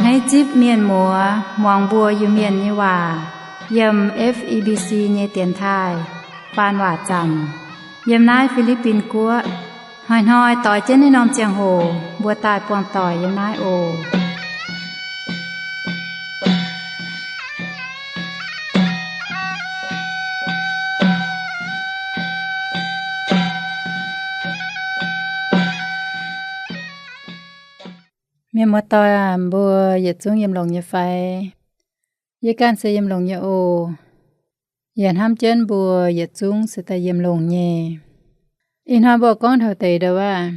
Hneiv zipv mienh muoz muangx mbuo Iu-Mienh nyei waac yiem F E B C nyei dienx taaih faan waac zanc yiem naaiv Fi^li^bin Guoqv. Hnoi-hnoi doix jienv naaiv norm ziangh hoc mbuo daaih buangh doic yiem naaiv oc. Mienh muoz-doic aac, mbuo yietc zungv yiem longx nyei fai? Yie ganh se yiem longx nyei oc. Yie hnamv jienv mbuo yietc zungv se daaih yiem longx nyei. Ih hnoi mbuo gorngv taux deix ndau wuov,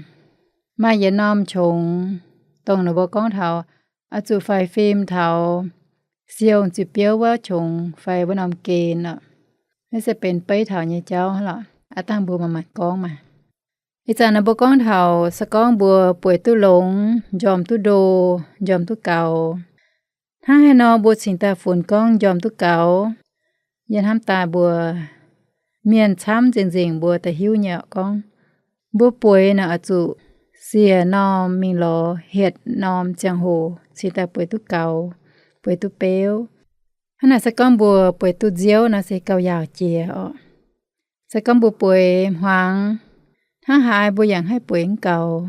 maaih yietc norm qongx, dongh ninh mbuo gorngv taux oix zuqc faix fim taux siou ziepc biouv wuov qongx fai wuov norm gen oc. Naaiv se benx beiv taux nyei jauv lorqc. Aav dangh mbuo manc-manc gorngv maah. Ih zanc naaiv mbuo gorngv taux se gorngv mbuo bueix duqv longx, njormh duqv ndo, njormh duqv gaux. Hnangv haaix nor mbuo cingx daaih funx gorngv njormh duqv gaux? Yie hnamv daaih mbuo mienh camv nzengc-nzengc mbuo daaih hiuv nyei oc gorngv, mbuo bueix naaic oix zuqc siec norm mingh lorz hietc norm ziangh hoc cingx daaih bueix duqv gaux, bueix duqv beuv. Hnangv naaic se gorngv mbuo bueix duqv nziouv nor se gauh yaauc jiex oc. Se gorngv mbuo bueix hmuangx, hnangv haaix mbuo yaac haih bueix mv gaux.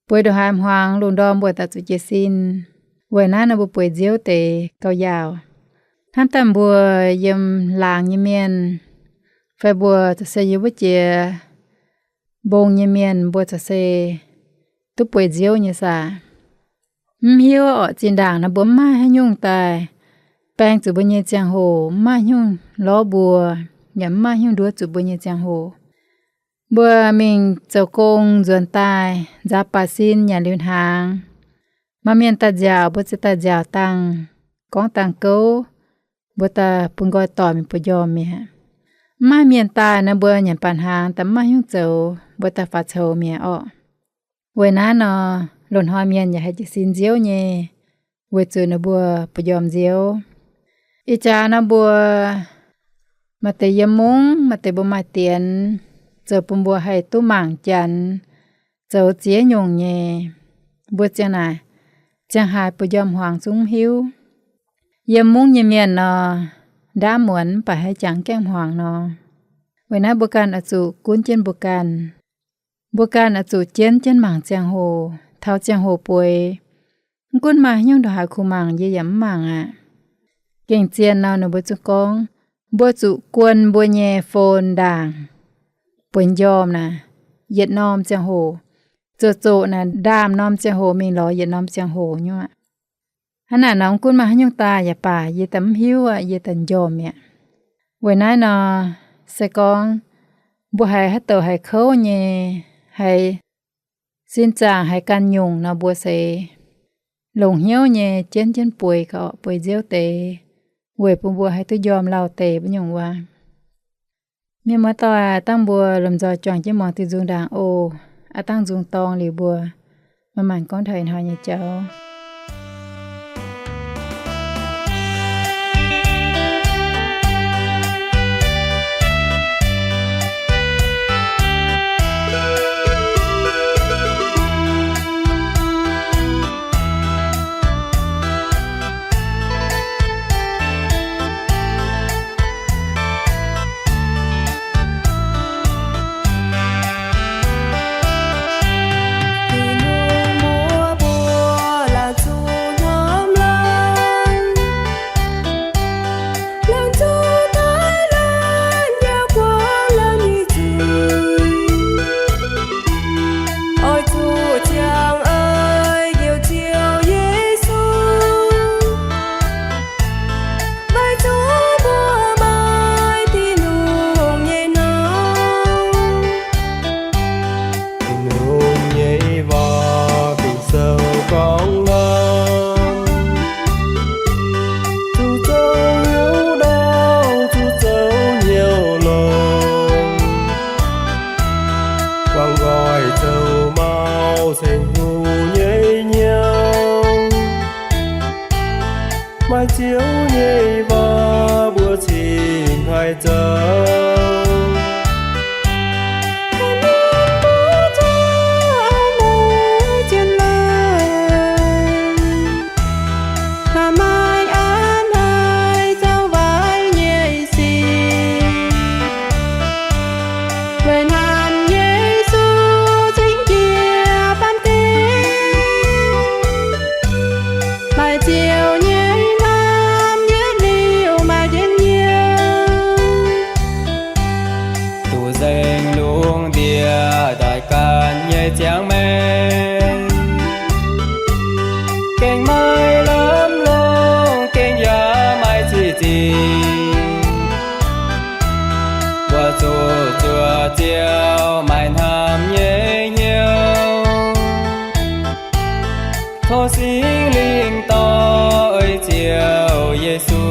Bueix ndongc haaix hmuangx lungh ndorm mbuo daaih zuqc jiez sin. Weic naaiv nor mbuo bueix nziouv deix gauh yaauc. Hnamv daaih mbuo yiem laangz nyei mienh, fai mbuo se yiem wuov jiex mbong nyei mienh, mbuo se duqv bueix nziouv nyei saah? Mv hiuv oc. Zinh ndaangc naaiv mbuo mv maaih haaix nyungc daaih baeng zuqc mbuo nyei ziangh hoc, mv maaih haaix nyungc lorz mbuo, yaac mv maaih haaix nyungc nduov zuqc mbuo nyei ziangh hoc. Mbuo mingh zoux gong nzuonx daaih, nzaaux baac sin nyanc liuz hnaangx, maaih mienh daaih nziaauc, mbuo ziouc daaih nziaauc dangh, gorngv dangh gouv, mbuo daaih bun nqoi doic mingh buoz-njormh mi'aqv. Mv maaih mienh daaih nor, mbuo nyanc baac hnaangx daaih mv maaih haaix nyungc zoux, mbuo daaih faaux coux mi'aqv orqc. Weic naaiv nor, loz-hnoi mienh yaac haih jiez sin nziouv nyei, weic zuqc ninh mbuo buoz-njormh nziouv. Ih jaax nor mbuo maaih deix yiem mungv, maaih deix mbuo maaih dienx, zoux bun mbuo haih duqv mangc janx, zoux ziex nyungc nyei. Mbuo ziang naaic, ziang haaix buoz-njormh hmuangx zungv mv hiuv. Yiem mungv nyei mienh nor, ndaamv muonz mv baac haih jangx gaengh hmuangx nor. Weic naaiv mbuo ganh oix zuqc gunv jienv mbuo ganh. Mbuo ganh oix zuqc jienv jienv mangc ziangh hoc, taux ziangh hoc bueix. Mv gunv maaih haaix nyungc ndongc haaix kungx mangc, yie yaac mv mangc aqv. Gengh zien nor ninh mbuo zungv gorngv, mbuo zuqc guon mbuo nyei phone ndaangc buoz-njormh naaic, yietc norm ziangh hoc, zoqc zoqc naaic ndaamv norm ziangh hoc mingh lorz yietc norm ziangh hoc nyuoqv. Hnangv naaic nor mv gunv maaih haaix nyungc daaih yaac baac yie daaih mv hiuv aqv, yie daaih njormh mi'aqv. Weic naaiv nor, se gorngv mbuo haiz haaix douc haiz kouv nyei, haiz sin zaangc haiz ganh nyungc nor, mbuo se longc hnyouv nyei jienv jienv bueix gau, bueix nziouv deix, weic bun mbuo haih duqv njormh lauh deix mbuo nyungc wuov. Mienh muoz-doic, dangh mbuo lomh nzoih juangc jienv muangx diuh nzung ndaangc oc. Aav dangh nzung dorng liuz mbuo manc-manc gorngv taux ih hnoi nyei jauv. Oix zuqc ziangh eix njoux Ziouv Yesu, maiv zungv mbuo maaih Tin-Hungh nyei nor. Tin-Hungh nyei waac Ging-Sou gorngv longx, zuqc zoux hnyouv ndorm, zuqc zoux hnyouv longx, guangc nqoi zoux mau ceng-huv nyei hnyouv. Maaih Ziouv nyei waac mbuo cingx haih zoux. Ziouv nyei hnamv yietv liuz maaih njien-youh. Duqv nzengc lungh ndiev ndortv ganh nyei ziangh maengc, gengh maiv lamh longc, gengh yaac maiv cih zingh. Mbuo zuqc zuov Ziouv maaih hnamv nyei hnyouv. Tov Singx Lingh dorh ei Ziouv Yesu.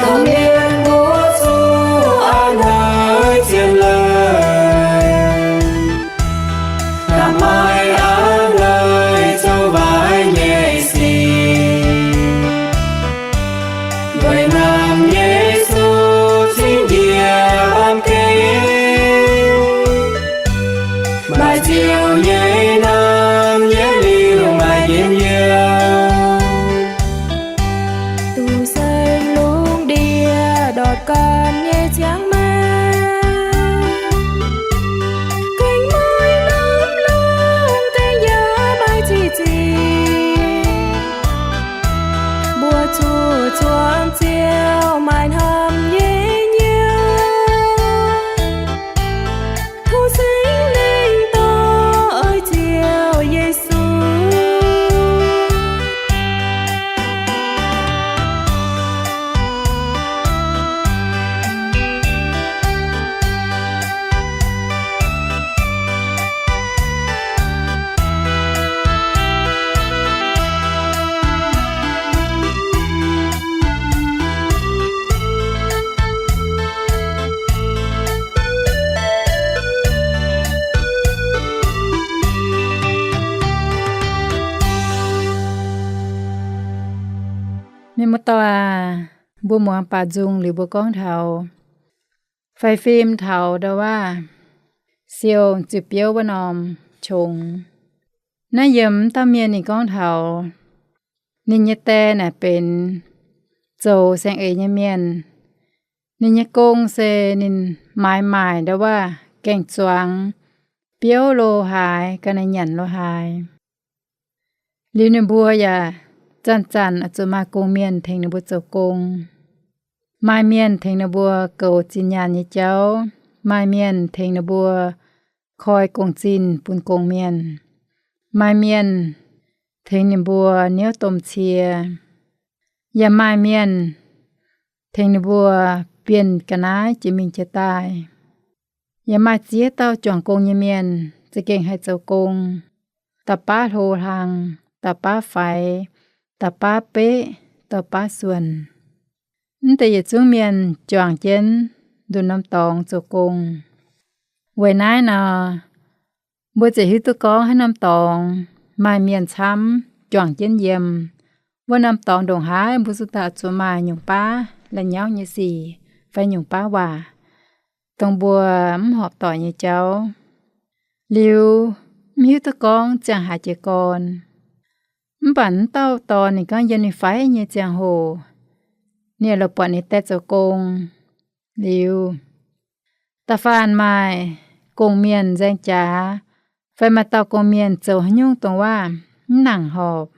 Dongh mienh mbuo zuqc a'hneiv zien leiz, kaav maaih a'hneiv zoux waaic nyei sic. Weic naaiv Yesu cingx njiec baamh gen, maaih Ziouv nyei hnamv yietv liuz maaih njien-youh. Duqv nzengc lungh ndiev ndortv ganh nyei ziangh maengc, gengh maiv lamh longc, gengh yaac maiv cih zingh. Mbuo zuqc zuangx Ziouv maaih hnamv nyei hnyouv. Tov Singx Lingh dorh ei Ziouv Yesu. Mienh muoz-doic aac, mbuo muangx baac nzung liuz mbuo gorngv taux fai fim taux ndau wuov siou ziepc biouv wuov norm qongx. Naaiv yiem wuov dauh mienh ninh gorngv taux ninh nyei die naaic benx zoux saeng-eix nyei mienh. Ninh nyei gong se ninh maaiz maaic ndau wuov gaeng-zuangx, biouv lo haaix, ga'naaiv nyanc lo haaix. Liuz ninh mbuo yaac zanc-zanc oix zuqc maaih gong-mienh tengx ninh mbuo zoux gong. Maaih mienh tengx ninh mbuo goux zinh nyaanh nyei jauv. Maaih mienh tengx ninh mbuo koi gong-zinh bun gong-mienh. Maaih mienh tengx ninh mbuo niouv domh cie. Yaac maaih mienh tengx ninh mbuo bienh ga'naaiv jiex mingh jiex daaih. Yaac maaih ziex dauh juangc gong nyei mienh za'gengh haih zoux gong, dauh baav hlo hlang, dauh baav faix, dauh baav beqv, dauh baav suonc. Mv deix yietc zungv mienh juangc jienv nduqc norm dorngx zoux gong. Weic naaiv nor, mbuo ziouc hiuv duqv gorngv haaix norm dorngx maaih mienh camv juangc jienv yiem, wuov norm dorngx ndongc haaix mbuo zuqc daaih zuqc maaih nyungc baav la'nyauv nyei sic fai nyungc baav waac, dongh mbuo mv horpc doic nyei jauv. Liuz mv hiuv duqv gorngv ziangh haaix jiez gorn. Mv baac wuov dauh dorn ninh gorngv yiem ninh faix nyei ziangh hoc, ninh lorz buatc ninh die zoux gong. Liuz, da'faanh maaih gong-mienh nzaeng jaax, fai maaih dauh gong-mienh zoux haaix nyungc dongh waac mv nangc horpc,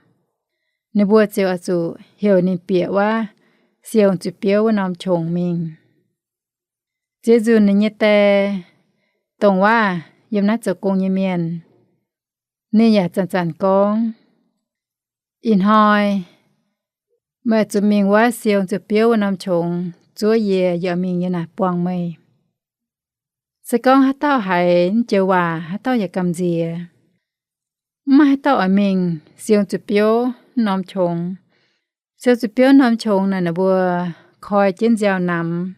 ninh mbuo ziouc oix zuqc heuc ninh bieqc wuov siou ziepc biouv wuov norm qongx mingh. Ziex nzunc ninh nyei die, dongh waac yiem naaiv zoux gong nyei mienh, ninh yaac zanc-zanc gorngv, Ih hnoi meih zuqc mingh wuov siou ziepc biouv wuov norm qongx zuov yie, yie oix mingh yiem naaic buangh meih. Se gorngv haaix dauh haiz mv joux waac, haaix dauh yaac gamh nziex. Mv maaih haaix dauh oix mingh siou ziepc biouv norm qongx. Siou ziepc biouv norm qongx naaic, ninh mbuo koi jienv nziaaux namx,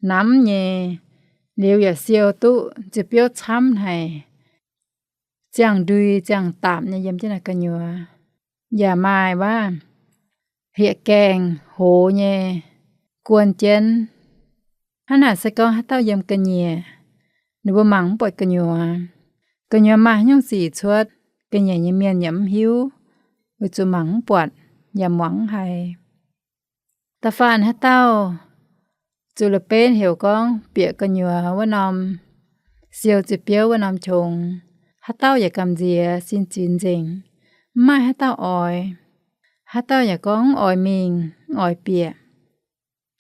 namx nyei, liuz yaac siou duqv ziepc biouv camv haic, ziangh ndui ziangh daapc nyei yiem jienv naaic gu'nyuoz. yaac maaih waav hlieqv-gaengh hoz nyei guon jienv. Hnangv naaic se gorngv haaix dauh yiem ga'nyiec, ninh mbuo mangc mv buatc gu'nyuoz. Gu'nyuoz maaih haaix nyungc sic cuotv, ga'nyiec nyei mienh yaac mv hiuv, weic zuqc mangc mv buatc yaac muangx mv haiz. Da'faanh haaix dauh zuqc la'benv heuc gorngv bieqc gu'nyuoz wuov norm siou ziepc biouv wuov norm qongx, haaix dauh yaac gamh nziex sin zinx nzengc. Mv maaih haaix dauh oix. Haaix dauh yaac gorngv mv oix mingh, mv oix bieqc.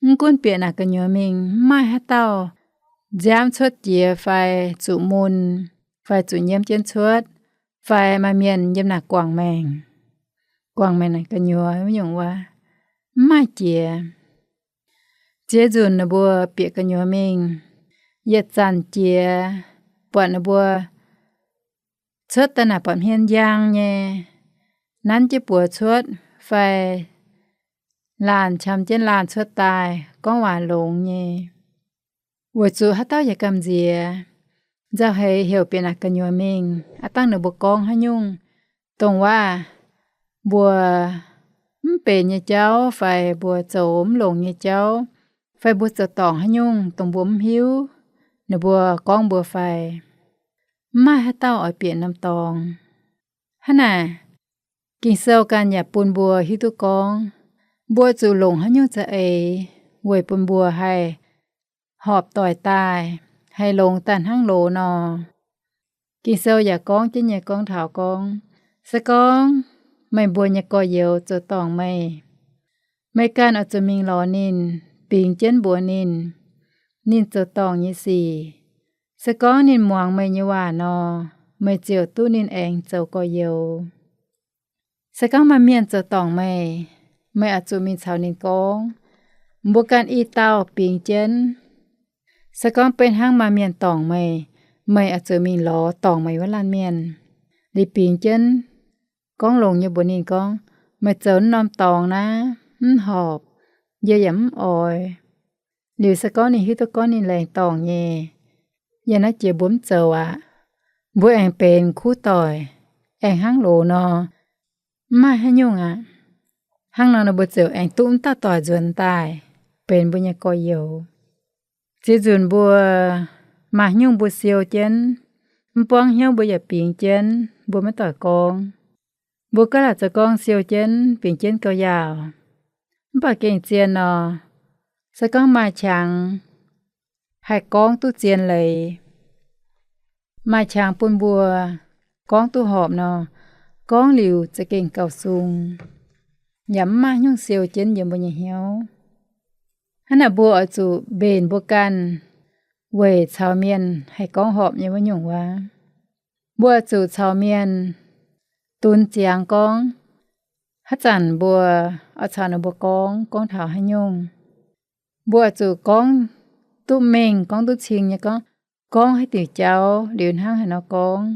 Mv gunv bieqc naaic gu'nyuoz mingh, mv maaih haaix dauh nziaamv cuotv jiex fai zuqc mun, fai zuqc nyiemv jienv cuotv, fai maaih mienh yiem naaic guangc maengc, guangc maengc naaic gu'nyuoz wuov nyungc wuov, mv maaih jiex. Ziex nzunc ninh mbuo bieqc gu'nyuoz mingh, yietc zanc jiex buatc ninh mbuo cuotv daaih naaic buatc hmien njang nyei, nanv jienv buoz cuotv fai laanh qam jienv laanh cuotv daaih, gorngv waac longx nyei. Weic zuqc haaix dauh yaac gamh nziex. Nzauh heix heuc bieqc naaic gu'nyuoz mingh, aav dangh ninh mbuo gorngv haaix nyungc, dongh waac mbuo mv benx nyei jauv fai mbuo zoux mv longx nyei jauv, fai mbuo zoux dorngc haaix nyungc dongh mbuo mv hiuv, ninh mbuo gorngv mbuo fai. Mv maaih haaix dauh oix bieqc norm dorngx. Hnangv naaic, Ging-Sou ganh yaac bun mbuo hiuv duqv gorngv, mbuo zuqc longc haaix nyungc za'eix weic bun mbuo haih horpc doic daaih, haih longx daaih hnangv loz nor. Ging-Sou yaac gorngv jienv nyei gorngv taux gorngv, se gorngv meih mbuo nyei gorx-youz zoux dorngc meih, meih ganh oix zuqc mingh lorz ninh, bingx jienv mbuox ninh, ninh zoux dorngc nyei sic. Se gorngv ninh muangx meih nyei waac nor, meih ziouc duqv ninh aengx zoux gorx-youz. Se gorngv maaih mienh zoux dorngc meih, meih oix zuqc mingh caux ninh gorngv. Mbuo ganh i dauh bingx jienv. Se gorngv beiv hnangv maaih mienh dorngc meih, meih oix zuqc mingh lorz dorngc meih wuov laanh mienh, liuz bingx jienv gorngv longx nyei mbuox ninh gorngv, meih zoux norm dorngx naaiv mv horpc, yie yaac mv oix. Liuz se gorngv ninh hiuv duqv gorngv ninh laengz dorngc nyei, yiem naaiv jiex mbuo mv zoux aqv. Mbuo aengx benx kuv doic, aengx hnangv loz nor, mv maaih haaix nyungc aqv. Hnangv nor, mbuo ziouc aengx duqv mv dauh doic nzuonx daaih benx mbuo nyei gorx-youz. Ziex nzunc mbuo maaih haaix nyungc mbuo siou jienv, mv buangv hnyouv mbuo yaac bingx jienv, mbuo maiv doic gorngv. Mbuo gaav laaic zoux gorngv siou jienv, bingx jienv gauh yaauc. Mv baac gengh zien nor, se gorngv maaih qangx haih gorngv duqv zien leiz, maaih qangx bun mbuo gorngv duqv horpc nor, gorngv liuz za'gengh gauh sung, yaac mv maaih haaix nyungc siou jienv yiem mbuo nyei hnyouv. Hnangv naaic mbuo oix zuqc mbenc mbuo ganh weic caux mienh haih gorngv horpc nyei wuov nyungc waac. Mbuo oix zuqc caux mienh dunx ziangx gorngv. Haaix zanc mbuo oix caux ninh mbuo gorngv, gorngv taux haaix nyungc, mbuo oix zuqc gorngv duqv mengh, gorngv duqv cing nyei gorngv, gorngv haaix diuc jauv liuz hnangv haaix nor gorngv.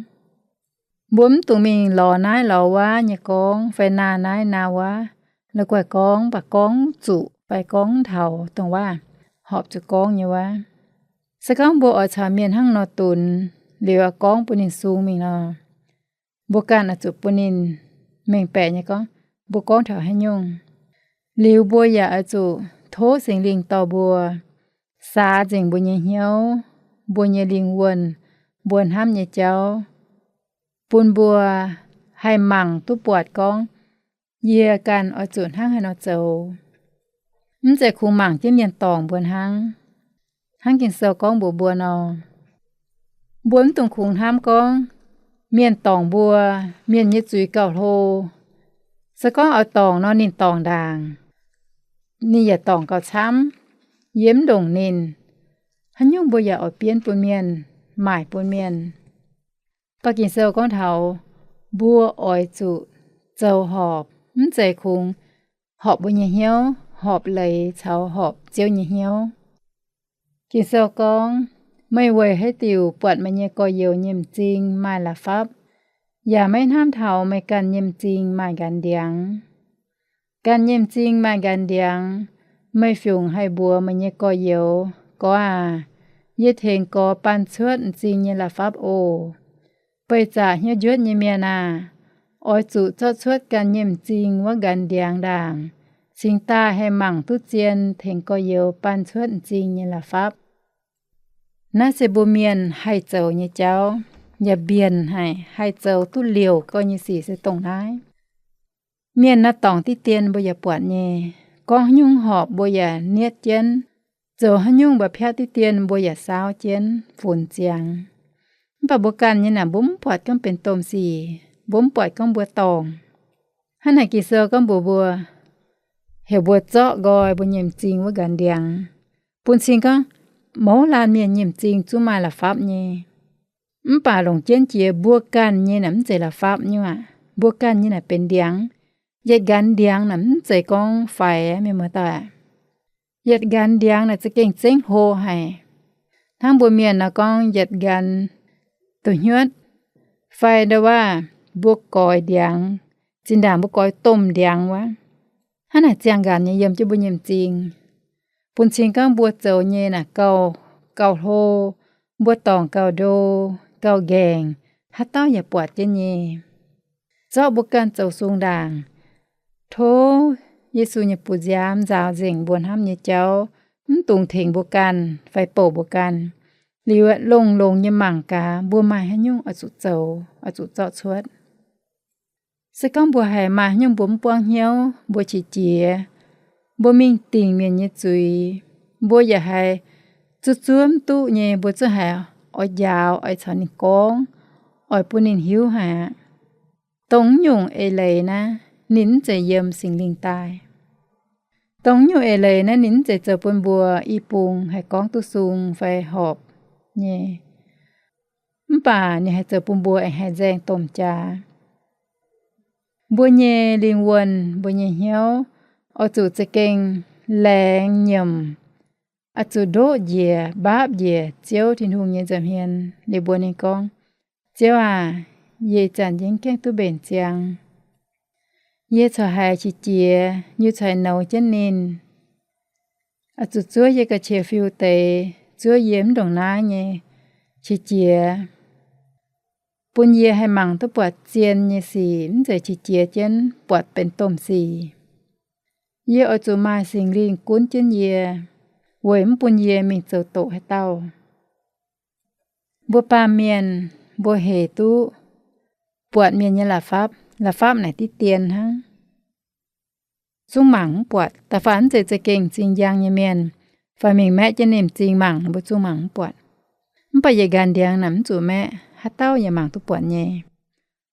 Mbuo mv dungx mingh lorz naaiv lorz wuov nyei gorngv fai naaiv naaiv naaiv wuov, la'guaih gorngv, mv baac gorngv zuqc fai gorngv taux dongh waac horpc zuqc gorngv nyei wuov. Se gorngv mbuo oix caux mienh hnangv nor dunx, liuz gorngv bun ninh sung mingh nor, mbuo ganh oix zuqc bun ninh mengh baeqc nyei gorngv mbuo gorngv taux haaix nyungc. Liuz mbuo yaac oix zuqc tov Singx Lingh dorh mbuo, saax nzengc mbuo nyei hnyouv, mbuo nyei lingh wuonh, mbuo hnamv nyei jauv, bun mbuo haih mangc duqv buatc gorngv, yie ganh oix zuqc hnangv haaix nor zoux. Mv zeiz kungx mangc jienv mienh dorngc mbuo hnangv. Hnangv Ging-Sou gorngv mbuox mbuo nor, mbuo mv dungx kungx hnamv gorngv mienh dorngc mbuo, mienh nyei zuiz gauh hlo. Se gorngv oix dorngc nor, ninh dorngc ndaangc, ninh yaac dorngc gauh camv, yie mv ndongc ninh. Haaix nyungc mbuo yaac oix bienv bun mienh, maaic bun mienh. Baac Ging-Sou gorngv taux mbuo oix zuqc zoux horpc, mv zeiz kungx horpc mbuo nyei hnyouv, horpc leiz caux horpc Ziouv nyei hnyouv. Ging-Sou gorngv, meih weic haaix diuc buatc meih nyei gorx-youz nyei m'zing maaih la'fapv, yaac maiv hnamv taux meih ganh nyei m'zing maaih nqanx ndiangx? Ganh nyei m'zing maaih nqanx ndiangx, meih fiungc haih mbuox meih nyei gorx-youz, Gorx aac, yie tengx gorx baan cuotv m'zing nyei la'fapv oc. Beih zaqc hnyouv njuotv nyei mienh aah! oix zuqc zorqv cuotv ganh nyei m'zing wuov nqanx ndiangx ndaangc, cingx daaih haih mangc duqv zien tengx gorx-youz baan cuotv m'zing nyei la'fapv. Naaiv se mbuo mienh haih zoux nyei jauv, yaac mbienc haic, haih zoux duqv liouc gorx nyei sic se dongh naaiv. Mienh naaiv dorngc diqv dien mbuo yaac buatc nyei, gorngv haaix nyungc horpc mbuo yaac nietv jienv, zoux haaix nyungc mbuo piatv diqv dien mbuo yaac saauv jienv funx ziangx. Mv baac mbuo ganh nyei naaic mbuo mv buatc gorngv benx domh sic, mbuo mv buatc gorngv mbuo dorngc. Hnangv naaic Ging-Sou gorngv mbuox mbuo, heuc mbuo zorqv nqoi mbuo nyei m'zing wuov nqanx ndiangx. Bun cing gorngv mouz laanh mienh nyei m'zing zungv maaih la'fapv nyei. Mv baac longc jienv jiex mbuo ganh nyei naaic mv zeiz la'fapv nyei aqv. Mbuo ganh nyei naaic benx ndiangx. Yietc nqanx ndiangx naaic mv zeiz gorngv faix, mienh muoz doic. Yietc nqanx ndiangx naaic za'gengh zengv hlo haic. Hnangv mbuo mienh nor gorngv yietc nqanx duqv hnyuotv, fai ndau waac mbuo goix ndiangx, zinh ndaangc mbuo goix domh ndiangx wuov, hnangv naaic ziangh nqanx nyei yiem jienv mbuo nyei m'zing. Bun cing gorngv mbuo zoux nyei naaic gauh, gauh hlo, mbuo dorngc gauh ndo, gauh nqaengc, haaix dauh yaac buatc jienv nyei. Zorqv mbuo ganh zoux sung ndaangc. Tov Yesu nyei bu nziaamv nzaaux nzengc mbuo hnamv nyei jauv, mv dungx tengx mbuo ganh fai bouc mbuo ganh. Liuz aeqv, longx-longx nyei mangc gaax mbuo maaih haaix nyungc oix zuqc zoux, oix zuqc zorqv cuotv. Se gorngv mbuo haiz maaih haaix nyungc mbuo mv buangv hnyouv, mbuo qiex jiez, mbuo mingh dingc mienh nyei zuiz, mbuo yaac haiz zuov zuov mv duqv nyei, mbuo zungv haiz oix njaaux, oix caux ninh gorngv, oix bun ninh hiuv haic aqv. Dongh nyungc eix leiz naaiv, ninh mv zeiz yiem Singx Lingh daaih. Dongh nyungc eix leiz naaiv ninh mv zeiz zoux bun mbuo i bung haih gorngv duqv sung fai horpc nyei. Mv baac ninh haih zoux bun mbuo aengx haih nzaeng domh jaax. Mbuo nyei lingh wuonh, mbuo nyei hnyouv oix zuqc za'gengh laengz nyiemc, oix zuqc ndoqv njiec, mbaapv njiec Ziouv Tin-Hungh nyei nza'hmien liuz mbuox ninh gorngv, Ziouv aac, yie ih zanc yie mv gaengh duqv mbenc ziangx. Yie corc haiz qiex jiez, yie corc haiz nouz jienv ninh. Oix zuqc zuov yie ga'qiex fiuv deix, zuov yie mv ndongc naaiv nyei qiex jiez, bun yie haih mangc duqv buatc zien nyei sic, mv zeiz qiex jiez jienv buatc benx domh sic. Yie oix zuqc maaih Singx Lingh gunv jienv yie, weic mv bun yie mingh zoux doqc haaix dauh. Mbuo baamh mienh, mbuo hec duqv buatc mienh nyei la'fapv. La'fapv naaic diqv dien hnangv, zungv mangc mv buatc. Da'faanh mv zeiz za'gengh m'zing njang nyei mienh, fai mingh maeqv jienv ninh m'zing mangc, mbuo zungv mangc mv buatc. Mv baac yietc nqanx ndiangx naaic mv zuqc maeqv, haaix dauh yaac mangc duqv buatc nyei.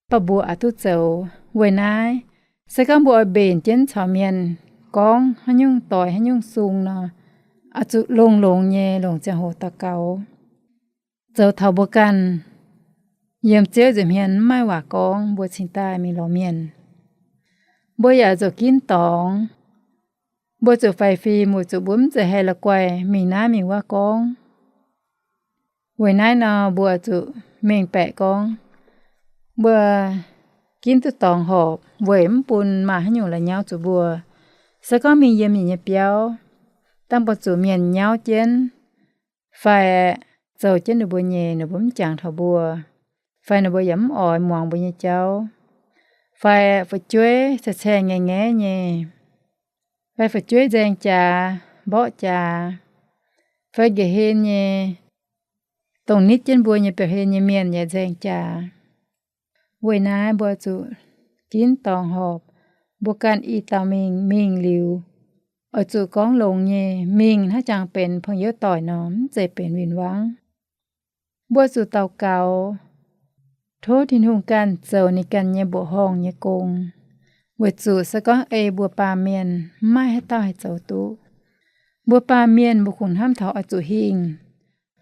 Mv baac mbuo aqc duqv zoux. Weic naaiv, se gorngv mbuo oix mbenc jienv caux mienh gorngv haaix nyungc doix haaix nyungc sung nor, oix zuqc longx-longx nyei longc ziangh hoc daux gaux. Zoux taux mbuo ganh yiem Ziouv nza'hmien mv maaih waac gorngv, mbuo cingx daaih mingh lorz mienh. Mbuo yaac zuqc ginv dorngx. Mbuo zuqc faix fim weic zuqc mbuo mv zeiz haih la'guaih mingh naaiv mingh wuov gorngv. Weic naaiv nor, mbuo zuqc mengh baeqc gorngv, mbuo ginv duqv dorngx horpc weic mv bun maaih haaix nyungc la'nyauv zuqc mbuo. Se gorngv mingh yiem mienh nyei biauv, dangh mbuo zuqc mienh nyauv jienv, fai zoux jienv ninh mbuo nyei, ninh mbuo mv jangx taux mbuo, fai ninh mbuo yaac mv oix muangx mbuo nyei jauv, fai fu'jueiv caeqv caeqv ngaeqv ngaeqv nyei, fai fu'jueiv nzaeng jaax, mborqv jaax, fai nqa'hien nyei, dongh nitv jienv mbuo nyei ba'hien nyei mienh yaac nzaeng jaax. Weic naaiv mbuo zuqc ginv dorngx horpc. Mbuo ganh i dauh mingh, mingh liuz, oix zuqc gorngv longx nyei. Mingh hnangv jangx benx pong youv doic nor, mv zeiz benx win-wangv. Mbuo zuqc daux gaux, tov Tin-Hungh ganh zoux ninh ganh nyei mbuoqc horngh nyei gong. Weic zuqc se gorngv ei mbuo baamh mienh, mv maaih haaix dauh haih zoux duqv. Mbuo baamh mienh mbuo kungx hnamv taux oix zuqc hingh.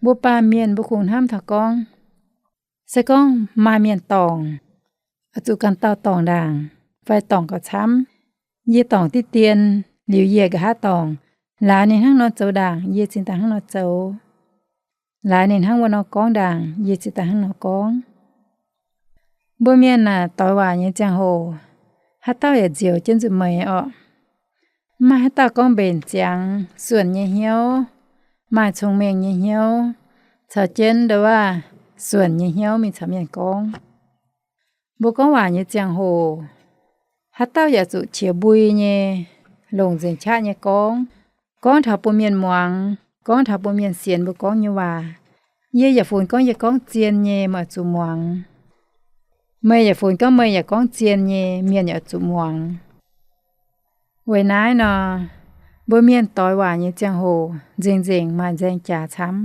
Mbuo baamh mienh mbuo kungx hnamv taux gorngv, se gorngv maaih mienh dorngc, oix zuqc ganh dauh dorngc ndaangc, fai dorngc gauh camv. Yie dorngc diqv dien, liuz yie nqa'haav dorngc. Laaix ninh hnangv nor zoux ndaangc, yie cingx daaih hnangv nor zoux. Laaix ninh hnangv wuov nor gorngv ndaangc, yie cingx daaih hnangv nor gorngv. Mbuo mienh naaic doix waac nyei ziangh hoc, haaix dauh yaac nzioux jienv nza'hmien orqc. Mv maaih haaix dauh gorngv mbenc ziangx, suonc nyei hnyouv, maaih cong-mengh nyei hnyouv, caux jienv ndau waac suonc nyei hnyouv mingh caux mienh gorngv. Mbuo gorngv waac nyei ziangh hoc, haaix dauh yaac zuqc qiex mbui nyei, longc nzengc qaqv nyei gorngv, gorngv taux bun mienh muangx, gorngv taux bun mienh sienx mbuo gorngv nyei waac. Yie yaac funx gorngv yie gorngv zien nyei, meih zuqc muangx. Meih yaac funx gorngv meih yaac gorngv zien nyei, mienh yaac zuqc muangx. Weic naaiv nor, mbuo mienh doix waac nyei ziangh hoc nzengc-nzengc maaih nzaeng jaax camv,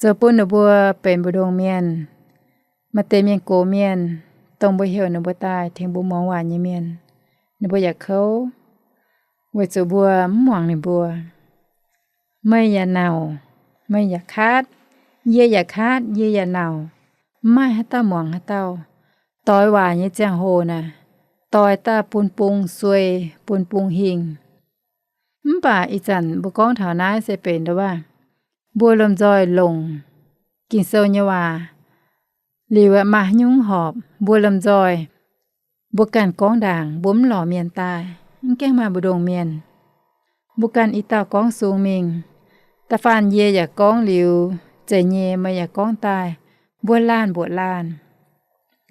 zoux bun ninh mbuo benx mbu'ndongx mienh. Maaih deix mienh gox mienh, dongh mbuo heuc ninh mbuo daaih tengx mbuo muangx waac nyei mienh, ninh mbuo yaac kouv, weic zuqc mbuo mv muangx ninh mbuo. Meih yaac nauc, meih yaac kaatv, yie yaac kaatv, yie yaac nauc, mv maaih haaix dauh muangx haaix dauh. Doix waac nyei ziangh hoc naaic, doix daaih bun bung suei, bun bung hingh. Mv baac ih zanc mbuo gorngv taux naaiv se benx nduov waac, mbuo lomh nzoih longc Ging-Sou nyei waac liuz, maaih haaix nyungc horpc, mbuo lomh nzoih, mbuo ganh gorngv ndaangc, mbuo mv lorz mienh daaih, mv gaengh maaih mbu'ndongx mienh. Mbuo ganh i dauh gorngv sung mingh. Da'faanh yie yaac gorngv liuz zeiz nyei, meih yaac gorngv daaih, mbuo laanh mbuoqc laanh,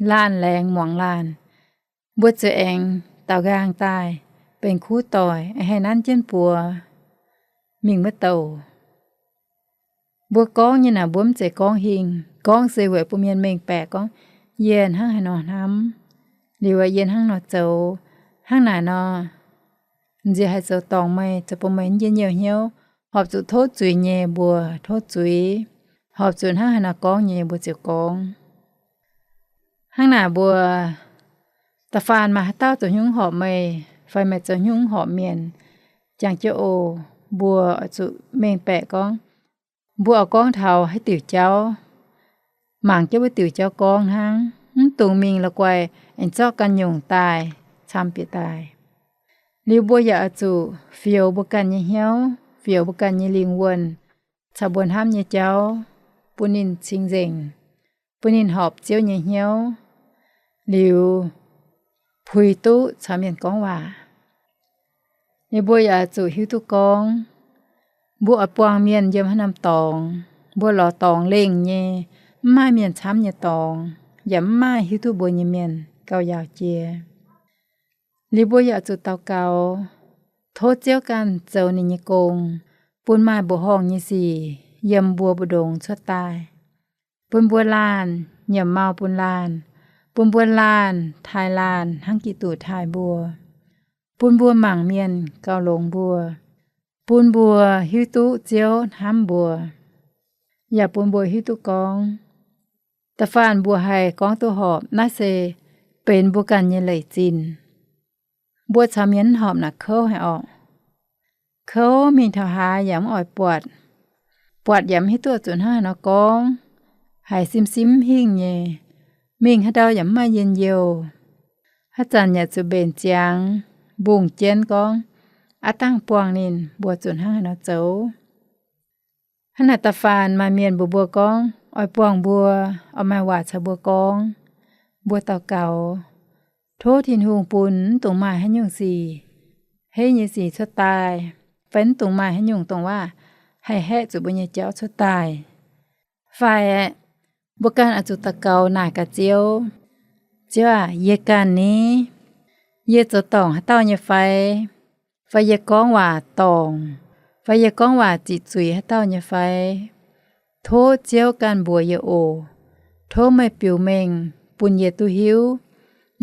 laanh laengz muangx laanh, mbuo ziouc aengx daaux nqaang daaih, benx kuv doic, haih nanv jienv buoz mingh wuov douc. Mbuo gorngv nyei naaic, mbuo mv zeiz gorngv hingh. Gorngv se weic bun mienh mengh baeqc gorngv, yie hnangv haaix nor hnamv, liuz yie hnangv nor zoux, hnangv naaic nor, nziex haih zoux dorngc meih, zoux bun meih njien-youh hnyouv. Horpc zuqc tov zuiz nyei mbuo tov zuiz, horpc zuqc hnangv haaix nor gorngv nyei mbuo ziouc gorngv. Hnangv naaic mbuo da'faanh maaih haaix dauh zoux hnyouv horpc meih, fai meih zoux hnyouv horpc mienh, jangx jienv oc, mbuo oix zuqc mengh baeqc gorngv, mbuo oix gorngv taux haaix diuc jauv, mangc jienv wuov diuc jauv gorngv hnangv, mv dungx mingh la'guaih aengx zorqv ganh nyungc daaih camv bieqc daaih. Liuz mbuo yaac oix zuqc fioux mbuo ganh nyei hnyouv, fioux mbuo ganh nyei lingh wuonh, caux mbuo hnamv nyei jauv, bun ninh cing-nzengc, bun ninh horpc Ziouv nyei hnyouv, liuz puix duqv caux mienh gorngv waac. Liuz mbuo yaac oix zuqc hiuv duqv gorngv, mbuo oix buangh mienh yiem haaix norm dorngx, mbuo lorz dorngx lengh nyei, mv maaih mienh camv nyei dorngx, yaac mv maaih hiuv duqv mbuo nyei mienh gauh yaauc jiex. Liuz mbuo yaac oix zuqc daux gaux, tov Ziouv ganh zoux ninh nyei gong, bun maaih mbuoqc horngh nyei sic yiem mbuo mbu'ndongx cuotv daaih, bun mbuo laanh nyiemc mau bun laanh, bun mbuo laanh taaih laanh hnangv Giduc taaih mbuo, bun mbuo mangc mienh gauh longx mbuo, bun mbuo hiuv duqv Ziouv hnamv mbuo, yaac bun mbuo hiuv duqv gorngv, da'faanh mbuo haih gorngv duqv horpc, naaiv se benx mbuo ganh nyei leic zinh. Mbuo caux mienh mv horpc naaic kouv haic orqc. Kouv, mingh taux haaix yaac mv oix buatc. Buatc yaac mv hiuv duqv zuqc hnangv haaix nor gorngv, haiz sim-sim mv hingh nyei. Mingh haaix ndau yaac mv maaih njien-youh. Haaix zanc yaac zuqc mbenc ziangx, mbungh jienv gorngv, aav dangh buangh ninh, mbuo zuqc hnangv haaix nor zoux. Hnangv naaic da'faanh maaih mienh mbuox mbuo gorngv oix buangh mbuo, oix maaih waac caux mbuo gorngv, mbuo daux gaux, tov Tin-Hungh bun mv dungx maaih haaix nyungc sic, heiv nyei sic cuotv daaih, fai mv dungx maaih haaix nyungc dongh waac haih haeqv zuqc mbuo nyei jauv cuotv daaih. Fai mbuo ganh oix zuqc daux gaux naaic gaax Ziouv, Ziouv aac, yie ganh ni, yie zoux dorngc haaix dauh nyei fai? Fai yie gorngv waac dorngc, fai yie gorngv waac ziqc zuiz haaix dauh nyei fai? Tov Ziouv ganh mbuox yie oc. Tov meih biux mengh bun yie duqv hiuv,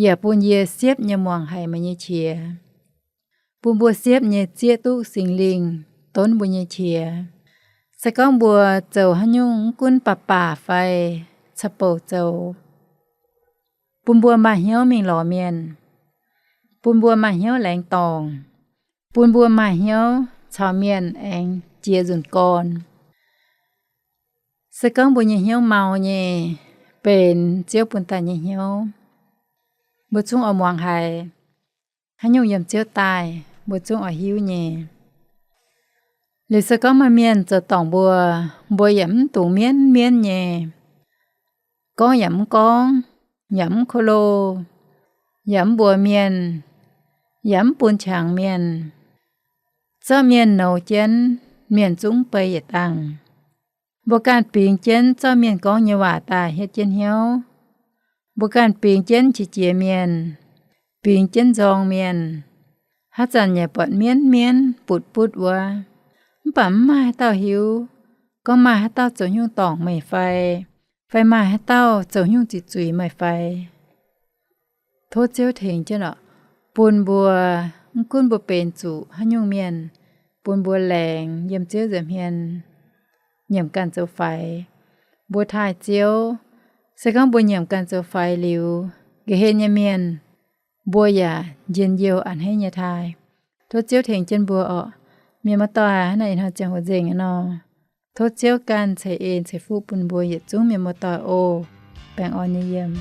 yaac bun yie siepv nyei muangx haic meih nyei qiex, bun mbuo siepv nyei zieqv duqv Singx Lingh donv mbuo nyei qiex. Se gorngv mbuo zoux haaix nyungc mv gunv baac baac fai ca'bouc zoux, bun mbuo maaih hnyouv mingh lorz mienh, bun mbuo maaih hnyouv laengz dorngc, bun mbuo maaih hnyouv caux mienh aengx jiex nzunc gorn. Se gorngv mbuo nyei hnyouv mau nyei, benx Ziouv bun daaih nyei hnyouv, mbuo zungv oix muangx haiz. Haaix nyungc yiem Ziouv daaih, mbuo zungv oix hiuv nyei. Liuz se gorngv maaih mienh zoux dorngc mbuo, mbuo yaac mv dungx mienv mienv nyei, gorngv yaac mv gorngv, yaac mv ko lo, yaac mv mbuox mienh, yaac mv bun qangx mienh. Zorqv mienh nouz jienv, mienh zungv bei yietc dangh. Mbuo ganh bingx jienv zorqv mienh gorngv nyei waac daaih hietv jienv hnyouv. Mbuo ganh bingx jienv qiex jiez mienh, bingx jienv nzorng mienh, haaix zanc yaac buatc mienv mienv butv butv wuov. Mv baac mv maaih haaix dauh hiuv gorngv maaih haaix dauh zoux nyungc dorngc meih fai, fai maaih haaix dauh zoux nyungc ziqc zuiz meih fai. Tov Ziouv tengx jienv oc, bun mbuo mv gunv mbuo benx zuqc haaix nyungc mienh, bun mbuo laengz yiem Ziouv nza'hmien nyiemc ganh zoux faix. Mbuo taaih Ziouv, se gorngv mbuo nyiemc ganh zoux faix liuz, nqa'hien nyei mienh mbuo yaac njien-youh a'hneiv nyei taaih. Tov Ziouv tengx jienv mbuo oc. Mienh muoz-doic, hnangv naaiv ih hnoi ziangh hoc nzengc nor, tov Ziouv ganh ceix en ceix fuqv bun mbuo yietc zungv mienh muoz-doic oc. Baengh orn nyei yiem.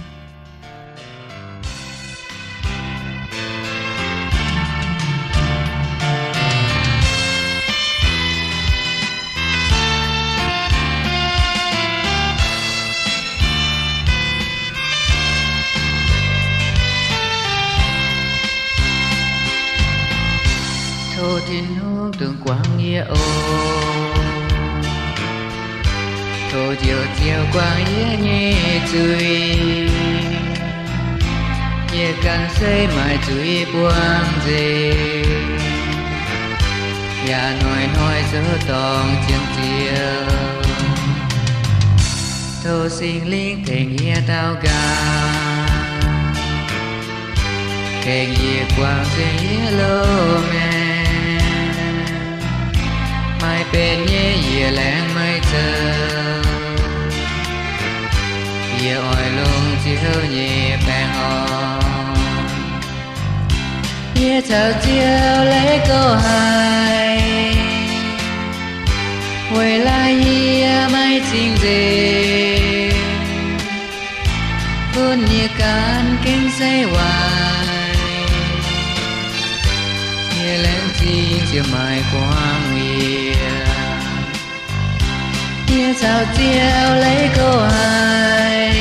Tov Tin-Hungh dungx guangc yie oc. Tov Njoux Ziouv guangc yie nyei zuiz. Yie ganh se maaih zuiz buangh nzengc, yaac hnoi-hnoi zoux dorngc zien Ziouv. Tov Singx Lingh tengx yie daux gaux, tengx yie guangc nzengc yie loz-maengc. Maaih benx nyei yie laengz meih zoux, yie oix longc Ziouv nyei baengh orn. Yie caux Ziouv leiz gouv haic, weic laaix yie maiv cing-nzengc, gunv yie gan gengh se waaic. Yie laengz zingh Ziouv maaih guangc yie. Yie caux Ziouv leiz gouv haic,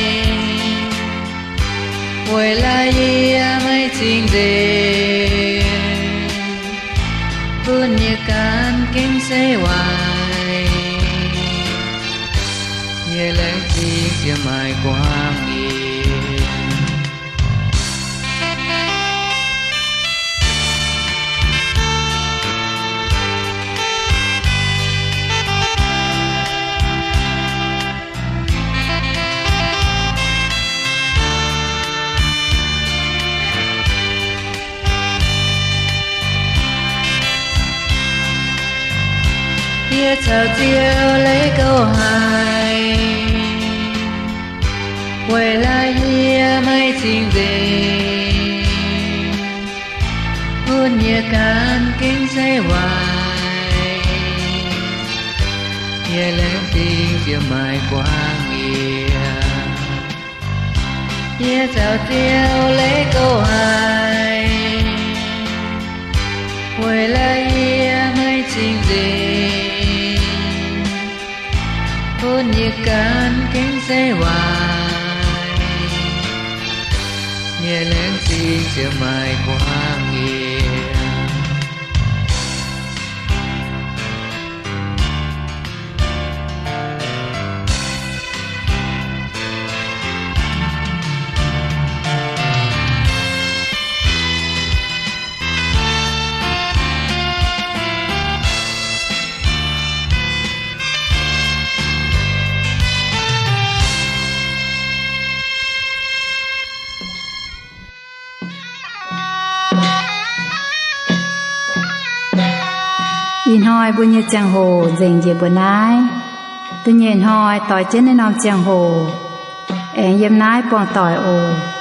weic laaix yie maiv cing-nzengc, gunv yie gan gengh se waaic. Yie laengz zingh Ziouv maaih guangc yie. Yie caux Ziouv leiz gouv haic, weic laaix yie maiv cing-nzengc, gunv yie gan gengh se waaic. Yie laengz zingh Ziouv maaih guangc yie. Yie caux Ziouv leiz gouv haic, weic laaix yie maiv cing-nzengc, gunv yie gan gengh se waaic. Yie laengz zingh Ziouv maaih guangc yie. Ih hnoi mbuo nyei ziangh hoc nzengc njiec mbuo naaiv. Da'nyeic hnoi doix jienv naaiv norm ziangh hoc aengx yiem naaiv buangh doic oc.